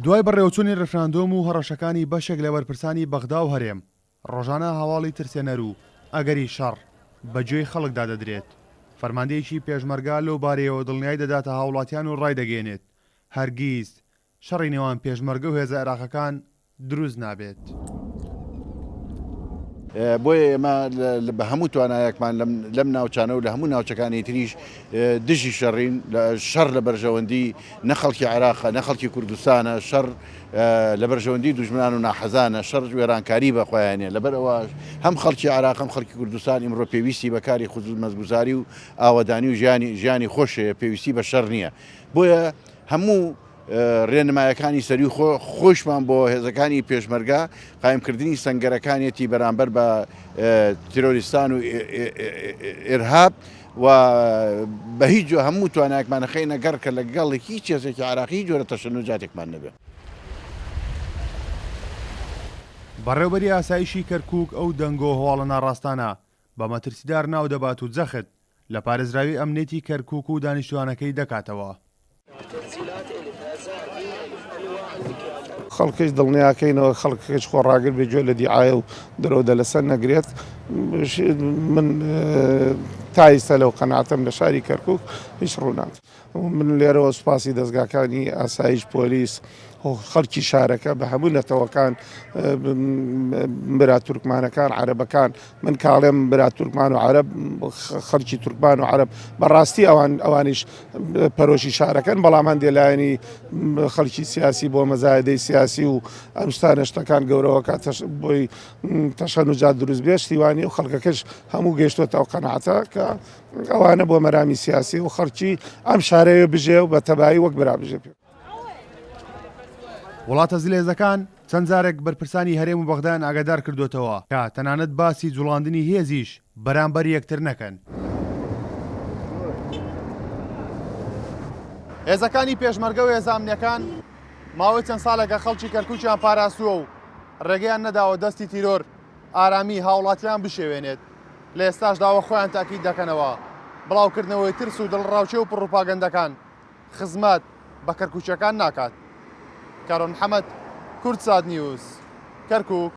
دوای بەڕێوەچوونی ڕیفراندۆم و هەڕەشەکانی بەشێک لە بەرپرسانی بەغدا و هەرێم، ڕۆژانە هەواڵی ترسێنەر و ئەگەری شەڕ بە گوێی خەڵکدا دەدرێت. فەرماندەیەکی پێشمەرگە لەو بارەیەوە دڵنیایی دەداتە هاوڵاتیان و ڕایدەگەیەنێت، هەرگیز شەڕی نێوان پێشمەرگە و هێزە عێراقەکان دروست نابێت. بۆیە ئێمە بە هەموو توانایەکمان لەم ناوچانە و لە هەموو ناوچەکانی تریش دژی شەڕین، شەڕ لە بەرژەوەندی نە خەڵکی عێراقە، نە خەڵکی کوردستانە، شەڕ لە بەرژەوەندی دوژمنان و ناحەزانە، شەڕ وێرانکاری بە خۆیان نیە. لەبەر ئەوە هەم خەڵکی عێراق هەم خەڵکی کوردستان ئیمڕۆ پێویستی بە کاری خزمەتگوزاری و ئاوەدانی و ژیانی خۆش هەیە، پێویستی بە شەڕ نییە. بۆیە هەموو رێنمایەکانی سەروی خۆیشمان بۆ هێزەکانی پێشمەرگە قایمکردنی سەنگەرەکانیەتی بەرامبەر بە تیرۆریستان و ئیرهاب و بە هیچ جۆ هەموو توانایەکمان نەخەینە گەڕ کە لەگەڵ هیچ هێزێکی عێراقی هیچ جۆرە تەشەنوجاتێکمان نەبێت. بەڕێوبەری ئاسایشی کەرکوک ئەو دەنگۆ و هەواڵە ناڕاستانە بە مەترسیدار ناودەبات و جەخت لە پارێزراوی ئەمنیەتی کەرکوک و دانیشتوانەکەی دەکاتەوە. خەڵکیش دڵنیاکەینەوە خەڵکەکەش خۆڕاگر بێ گوێ لە دیعایە و درۆ دەلەسە نەگرێت من تا ئیستا لەو قەناعەتەم لە شاری کەرکوک هیچ ڕوونات من لێرەوە سوپاسی دەزگاکانی ئاسایش پۆلیس خەڵکی شارەکە بە هەموو نەتەوەکان برا تورکمانەکان عەرەبەکان من کاڵێم برا تورکمان و عەرەب خەڵکی تورکمان و عەرەب بەڕاستی ئەوان ئەوانیش پەرۆشی شارەکەن بەڵام هەندێ لایەنی خەڵکی سیاسی بۆ مەزایدەی سیاسی و ئەم شتانە شتەکان گەورەوە کات بۆی تەشەنوجات دروست بێ شتیوانی و خەڵکەکەش هەموو گەیشتۆتە ئەو قەناعەتە کە ئەوانە بۆ مەرامی سیاسی و خەڵکی ئەم شارەیە بژێ و بە تەبایی وەک برا بژێ پێ. وڵاتە زلهێزەکان چەند جارێک بەرپرسانی هەرێم و بەغدایان ئاگادار کردۆتەوە کە تەنانەت باسی جوڵاندنی هێزیش بەرامبەر یەکتر نەکەن. هێزەکانی پێشمەرگە و هێزە ئەمنییەکان ماوەی چەند ساڵێکە خەڵکی کەرکوکیان پاراستووە و ڕێگەیان نەداوە دەستی تیرۆر ئارامی هاوڵاتیان بشێوێنێت، لە ئێستاشدا وە خۆیان تاکید دەکەنەوە بڵاوکردنەوەی ترس و دڵەڕاوکێ و پڕوپاگەندەکان خزمەت بە کەرکوکییەکان ناکات. کارۆن محەمەد، کوردسات نیوز، کەرکوک.